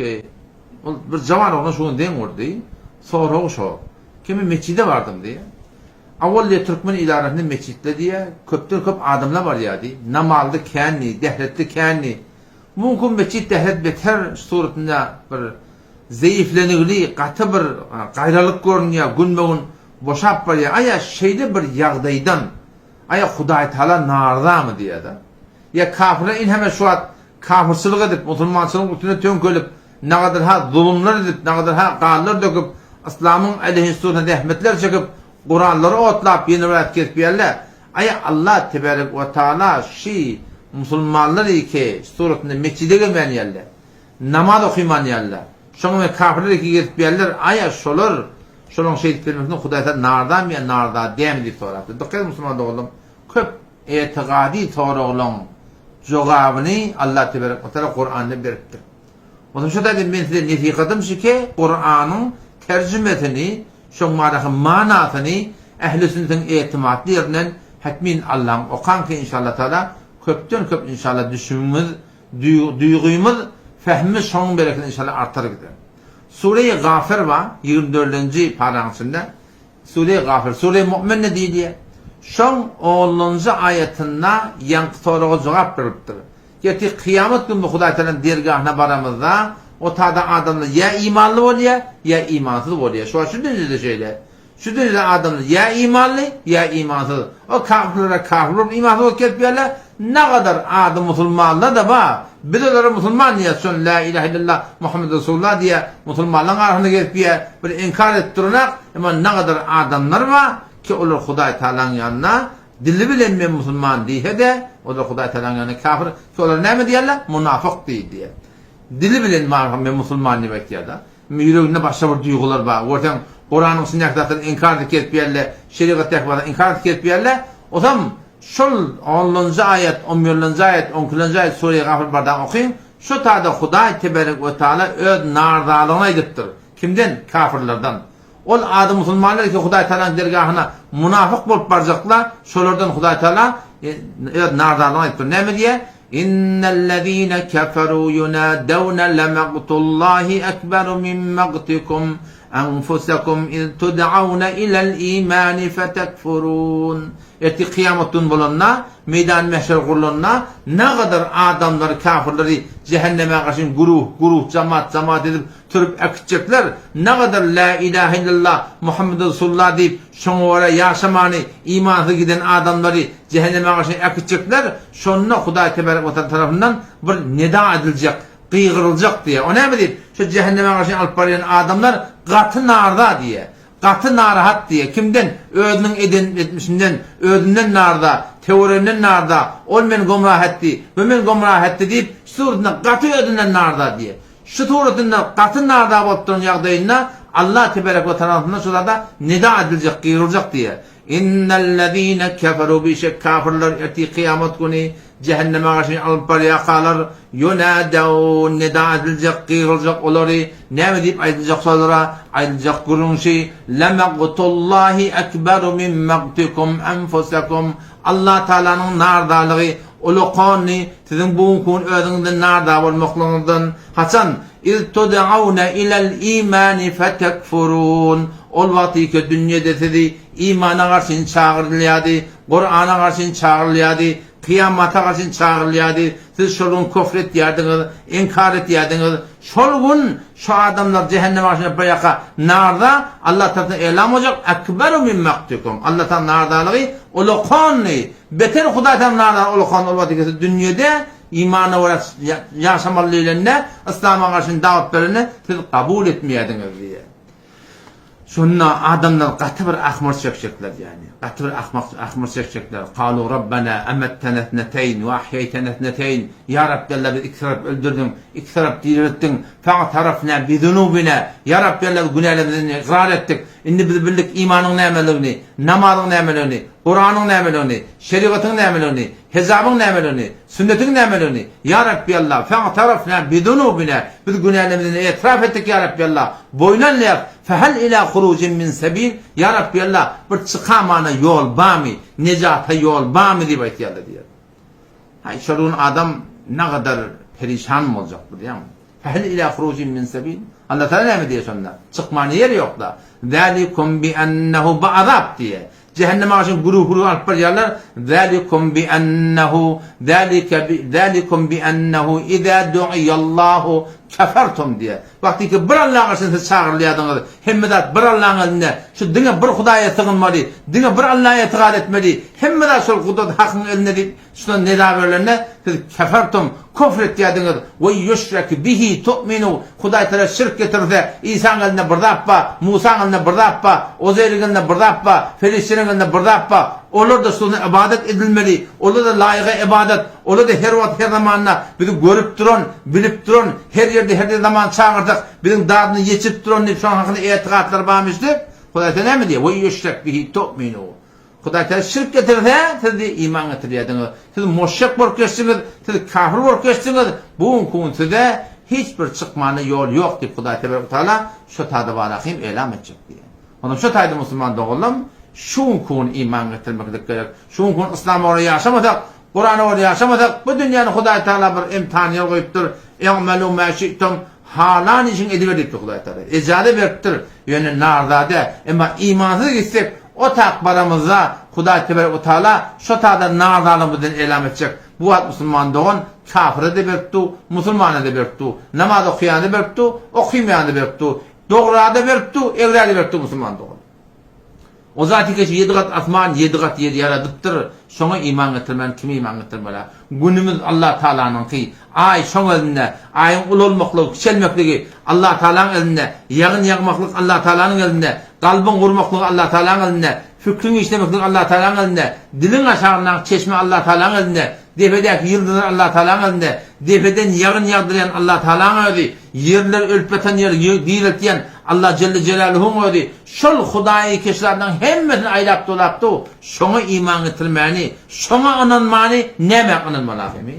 Ki, ol bir jawan oglan şu gün zeň urdy. Soragy şo. Ki men metjide bardym diýýär. Awal diýýär türkmen idarasynda metjitde diýýär, köpden köp adamlar barýardy. Namazly kändi, dehretli kändi. Mümkin metjit dehret beter suratynda bir zeýiflenigli, gaty bir gaýralyk görünýär, günbe-gün boşap barýar. Aýa şeýle bir ýagdaýdan aýa Hudaýtagala narzamy diýýär-de. Ýa kafirler inheme şu wagt kafirçilik edip, musulmançylygyň üstüne töňkelip, nagadar-ha zulumlar edip, nagadar-ha ganlar döküp, yslamyň äleyhissuruna zähmetler çekip, Kur'anlary otlap ýene bir zat kesip ýerler. Aý Allah tebarek we taala şi musulmanlar iki suratynda metjide gelmän ýerler. Namaz okyman ýerler. Şoňa men kafirler iki gezip ýerler. Aý şolar şolaň şeýdip gelmesine Hudaý taala narzamy ýa narza dämi diýip sorapdyr. Dykgat ediň musulman doganlarym köp etigady soraglaň jogabyny Allah tebarek we taala Kur'anda beripdir. Onsoň şo taýda men size nesihatym şike Kur'anyň terjimesini Şoň baradaky manasyny Ähli Sünnetiň etimatly ýerinden hetmin Allaň okaň ki inşallah taala köpden köp inşallah düşümiz duýgymyz fehmimiz şonuň bereketine inşallah artar gider. Sure-i Gafir bar 24-nji paraň içinde Sure-i Gafir Sure-i Mu'min-de diýilýär. Şoň onunjy aýatynda ýaňky soraga jogap berilipdir. Ertir kyýamat günde Hudaý Tagalaň dergahyna baramyzda, o tada adamlar ýa imanly bolýar, ýa imansyz bolýar. Şu wagt şu dünýede şeýle. Şu dünýede adamlar ýa imanly, ýa imansyz. O kafirlere kafir bolup imansyz bolup gezip ýörler. Nagadar ady musulmanlar-da bar. Biz olara musulman diýýäs, şony la ilahe illallah Muhammed Resulullah diýýär, musulmanlaryň arasynda gezip ýör, bir inkar edip duranok, emma nagadar adamlar bar ki olar Hudaý Tagalaň ýanynda Dili bilen men musulman diýse-de, olar Hudaý Tagalaň ýanynda kafir. Ki olar näme diýerler? Munafyk diýilýär. Dili bilen maňa men musulman diýip aýtýar-da. Indi ýüreginde başga bir duýgular bar. Görseň, Kuranyň içindäki zatlary inkar edip gezip ýörler, şerigatdaky zatlary inkar edip gezip ýörler. Osam şol onunjy aýat, on birlenji aýat, on ikilenji aýat Sure-i Gafyr bardaň okyň. Şo taýda Hudaý teberek we taala öz narzalygyny aýdypdyr. Kimden? Kafirlerden. Ol ady musulmanlar ki Hudaý Tagalaň dergahyna munafyk bolup barjaklar, şolardan Hudaý Tagala öz narzalygyny aýdypdyr. Näme diýýär? Innellezine keferu yunadawna lemagtullahi ekberu min magtikum enfusakum iz tud'auna ilel imani fetekfurun. Ertir kyýamat gün bolanda, meýdan mähşer gurlanda, nagadar adamlary, kafirleri jähenneme garşy güruh, güruh, jamat, jamat edip sürüp äkitjekler, nagadar Lä ilähe illallah, Muhammedur Resulullah diýip, şoňa görä ýaşamany, imansyz giden adamlary jähenneme garşy äkitjekler, şonda Hudaý tebarek we taala tarapyndan bir neda ediljek, gygyryljak diýýär. O näme diýip, şu jähenneme garşy alyp barýan adamlar gaty narza diýýär. Gaty narahat diýýär. Kimden? Özüniň eden etmişinden, özünden narza, töwereginden narza, ol meni gomrah etdi, bu meni gomrah etdi diýip, şu suratynda gaty özünden narza diýýär. Şu suratynda gaty narza bolup duran ýagdaýynda Allah teberek we tarapyndan şu zada nida ediljek, gygyryljak diýýär. Innellezine keferu bişek kafirler ertir kyýamat güni Jähenneme garşy alyp barýarkalar, ýunädewn, nida ediljek, gygyryljak olary, näme diýip aýdyljak şolara, aýdyljak gürrüň şi, Lemagtullahi ekberu min magtikum enfusekum, Allah Tagalanyň narzalygy ulakany siziň bu günki gün özüňizden narza bolmaklygyňyzdan, haçan, iz tud'aune ilel imani fetekfurun, ol wagtyky dünýede sizi imana garşy çagyrylýardy, Kurana garşy çagyrylýardy, Kyýamata garşy çagyrylýardy, siz şol gün küfr etýärdiňiz, inkar etýärdiňiz. Şol gün şu adamlar jähenneme garşy bir ýaka narda Allah tarapyndan elam boljak, Ekberu min maktikum. Allah taala nardalygy ulakandy. Beter Hudaý taala nardalygy ulakan ol wagt siz dünýede imana görä ýaşamaly diýlende, yslama garşy dawat berende siz kabul etmeýärdiňiz diýýär. Şonda adamlar gaty bir ahmyr çekjekler ýagny, gaty bir ahmak ahmyr çekjekler. Kalu Rabbena emettena isneteýn we ahýeýtena isneteýn. Ýa Rabbi Allah bizi iki tarap öldürdiň, iki tarap diriltdiň. Fa'tarafna bizunubina. Ýa Rabbi Allah biz günälerimizi ykrar etdik. Indi biz bildik imanyň nämeligini, namazyň nämeligini, Kuranyň nämeligini, şerigatyň nämeligini, Hejabyň nämeligini, sünnetiň nämeligini, Ýa Rabbi Allah, fa'tarafna bizunubina, biz günälerimizi etiraf etdik Ýa Rabbi Allah, boýun alýas, fehel ila hurujin min sebil, Ýa Rabbi Allah, bir çykamana ýol barmy, nejata ýol barmy diýip aýtýarlar diýýär. Haý, şol gün adam nagadar perişan boljak bilýäňmi? Fehel ila hurujin min sebil. Allah Taala näme diýýär şonda? Çykmana ýer ýok-da. Zalikum bi ennehu bu azap diýýär. Jähennem agajyny güruh-güruh alyp barýarlar. Zalikum bi ennehu zalika bi zalikum bi ennehu iza du'iyallahu kefertum diýýär. Wagtyky bir Allaha garşy siz çagyrylýardyňyz. Hemme zat bir Allahyň elinde. Şu diňe bir Hudaýa sygynmaly, diňe bir Allaha etigat etmeli. Hemme zat şol gudrat Hakyň elinde diýip Şundan neda berlende, siz kefertum, küfr etýärdiňiz, we ýüşrek bihi tu'minu, Hudaý Tagala şirk getirse, Isaň elinde bir zat bar, Musaň elinde bir zat bar, Ozeýriň elinde bir zat bar, perişdeleriň elinde bir zat bar, olar-da şuna ybadat edilmeli, olar-da laýyga ybadat, olar-da her wagt, her zamanda bizi görüp duran, bilip duran, her ýerde, her zaman çagyrsak, biziň dadyny ýetişip duran diýip, şonuň hakynda etigatlary barmyş diýip, Hudaý Tagala näme diýýär? We ýüşrek bihi tu'minu. Hudaý Tagala şirk getirse, siz diýip iman getirýärdiňiz. Siz muşrik bolup geçdiňiz, siz kafir bolup geçdiňiz. Bu günki gün size hiç bir çykmana ýol ýok diýip Hudaý Tebarek we Taala şo taýda barahym elam etjek diýýär. Onam şo taýda musulman doganlarym şu günki gün iman getirmeklik gerek. Şu günki gün yslama görä ýaşamasak, Kurana görä ýaşamasak, bu dünýäni Hudaý Tagala bir imtihan ýer goýupdyr. I'malu ma şi'tum Halan işiňi ediber diýipdir Hudaý Tagala. Ejaza beripdir. Ýöne narzade. Emma imansyz gitsek, o tak baramyzda Hudaý Tebarek we Taala şo taýda narzalygymyzy bizden elam etjek. Bu wagt musulman dogan kafyra-da berip dur, musulmana-da berip dur. Namaz okaýana-da berip dur, okymaýana-da berip dur. Dogra-da berip dur, egrä-de berip dur musulman dogan. O zat ikeç ýedi gat asman, ýedi gat ýer ýaradypdyr. Şoňa iman getirmän kime iman getirmeli? Günümiz Allah Taalanyňky. Aý şoň elinde. Aýyň ulalmaklygy, kiçelmekligi Allah Taalaň elinde. Ýagyn ýagmaklyk Allah Taalanyň elinde. Kalbyň gurmaklygy Allah Taalaň elinde. Fikriň işlemekligi Allah Taalaň elinde. Diliň aşagyndaky çeşme Allah Taalaň elinde. Depedäki ýyldyzlar Allah Taalaň elinde. Depeden ýagyn ýagdyrýan Allah Taalaň özi. Ýerler ölüp ýatan ýeri direltýän Allah Jelle Jelaluhuň özi. Şol Hudaýy keşlarynyň hemmesini aýlap dolap dur, şoňa iman getirmäni, şoňa ynanmany nämä ynanmaly ahymy?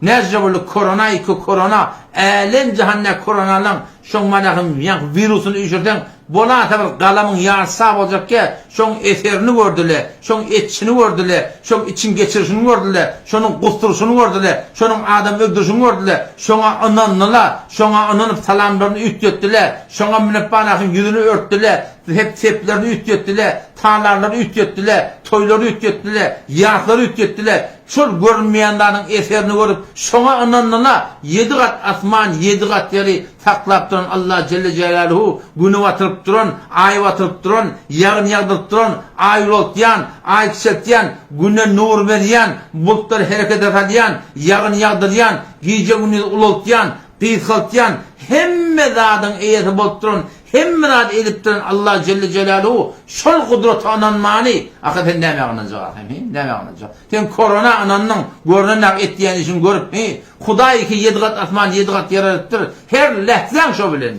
Näce boldy korona iki korona, älem jahanda koronalaň şoň manahym ýaňky wirusyny üýşürseň bolasa bir galamyň ýarysy sag boljakýa, şoň eserini gördüle, şoň etişini gördüle, şoň içiň geçirişini gördüle, şonuň gusduryşyny gördüle, şonuň adam öldürişini gördüle, şoňa ynandyla, şoňa ynanyp salamlaryny üýtgetdile, Şoňa münüp Banahyň ýüzüni örtdüler, sep-seplerini üýtgetdiler, talarlary üýtgetdiler, toýlary üýtgetdiler, ýaslary üýtgetdiler. Şol görünmeýän zadyň eserini görüp, şoňa ynandylar. Ýedi gat asman, ýedi gat ýeri saklap duran Allah jelle jelaluhu, Güni batyryp duran, Aýy batyryp duran, ýagyn ýagdyryp duran, Aý ulaltýan, Aý kiçeltýän, Güne nur berýän, bultlary herekete salýan, ýagyn ýagdyrýan, gije-gündizi ulaltýan, gysgaltýan, hemme zadyň eýesi bolup duran, hemme zady edip duran Allah jelle jelaluhu şol gudrata ynanmany, ahyr sen nämä ynanjak ahym, hi, nämä ynanjak? Sen korona ynandyň, görnen-ak etýän işiňi görüp, hi, Hudaý ki ýedi gat asman, ýedi gat ýer ýaradypdyr, her lähzäň şo bilen,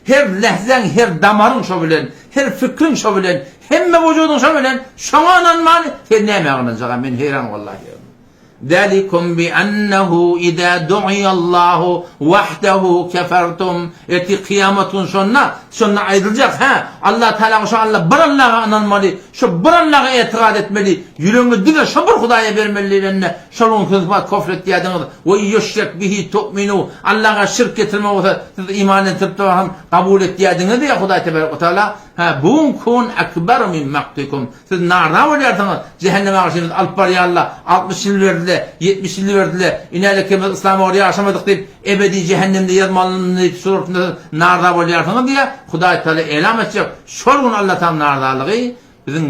her lähzäň, her damaryň şo bilen, her fikriň şo bilen, hemme wujudyň şo bilen, şoňa ynanmany, sen nämä ynanjak, a men heýran wallahi. Zalikum bi ennehu iza du'iyallahu wahdehu kefertum. Ertir kyýamat gün şonda, şonda aýdyljak, hä, Allah Tagala şo Alla bir Allaha ynanmaly, şo bir Allaha etigat etmeli, ýüregiňi diňe şo bir Hudaýa bermeli diýlende, şol gün siz kofr etýärdiňiz. We ýüşrek bihi tu'minu. Allaha şirk getirme bolsa, siz iman getirip hem kabul etýärdiňiz diýýär Hudaý tebarek we taala. Hä, bu gün kun ekberu min maktikum. Siz narda bolýarsyňyz, jähenneme garşy bizi alyp barýarlar, 60 ýyl berdiler, 70 ýyl berdiler, inälekemiz yslama görä ýaşamadyk diýip, ebedi jähennemde ýazmalyny diýip şular siz narda bolýarsyňyz diýýär, Hudaý Tagala elam etjek, şol gün Alla Tagala nardalygy biziň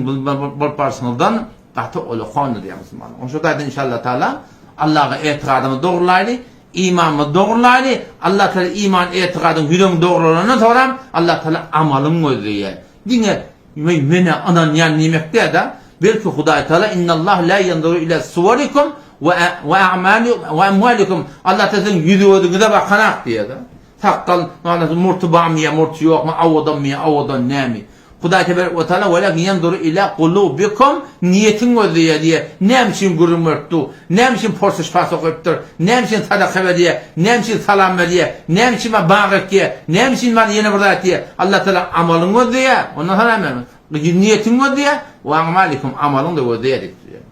bolup barşymyzdan gaty ulakandyr diýýär musulmanlar. Onuň üçin Hudaýdan inşallah Tagala Allaha etigadymyzy dogrulaýly, imanymyzy dogrulaýly, Allah Tagala iman etigadyň ýüregiň dogrulandan soňram Allah Tagala amalyňy gözleýär. Diňe Men menä ynanýan diýmek däl-de, belki Hudaý Tagala Innallah la ýanzuru ila suwarikum we we a'mali we amwalikum Allah Tagala siziň ýüz-gözüňize bakanak diýýär-de. Sakgal, manasy murty barmy ýa murty ýokmy, awadanmy ýa awadan nämi? Hudaý tebarek we taala welakin ýanzuru ila kulubikum niýetiňi gözleýär diýýär. Näme üçin gürrüň berip dur? Näme üçin porsuş pas okypdyr? Näme üçin sadaka berýär? Näme üçin salam berýär? Näme üçin maňa bag ekýär? Näme üçin maňa ýene bir zat diýýär? Allah Tagala amalyňy gözleýär. Ondan soň näme? Niýetiňi gözleýär. Wa amalikum amalyňy-da gözleýär diýip.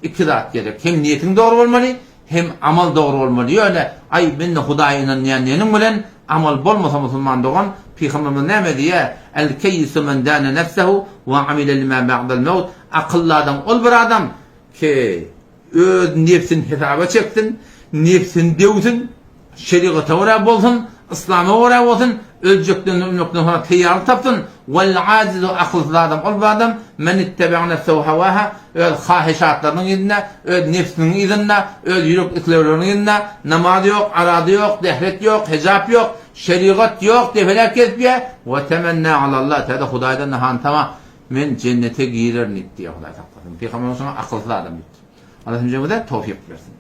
Iki zat gerek. Hem niýetiň dogry bolmaly, Hem amal dogry bolmaly. Ýöne, aý, men-de Hudaýa ynanýan diýeniň bilen, amal bolmasa musulman dogan, Pygamberimiz näme diýýär? El keýisu men dâne nefsehu we amile limâ ba'del mewt, Akylly adam ol bir adam, ki, öz nebsini hesaba çeksin, nebsini döwsün, şerigata görä bolsun, yslama görä bolsun, öljekden ölmekden soňra taýýarlyk tapsyn, Wal ajizu akylsyz adam ol bir adam, men ittebe'a nefsehu hawaha, öz hahyşatlarynyň yzynda, öz nebsiniň yzynda, öz ýürek islegleriniň yzynda, namaz ýok, arada ýok, dehret ýok, hejap ýok, şerigat ýok, depeläp gezip ýör, we temennä alallah, täze Hudaýdan hantama, men jennete girerin diýip diýýär Hudaý saklasyn. Pygamberimiz şoňa akylsyz adam diýipdir. Allah hemmämize towfyk bersin.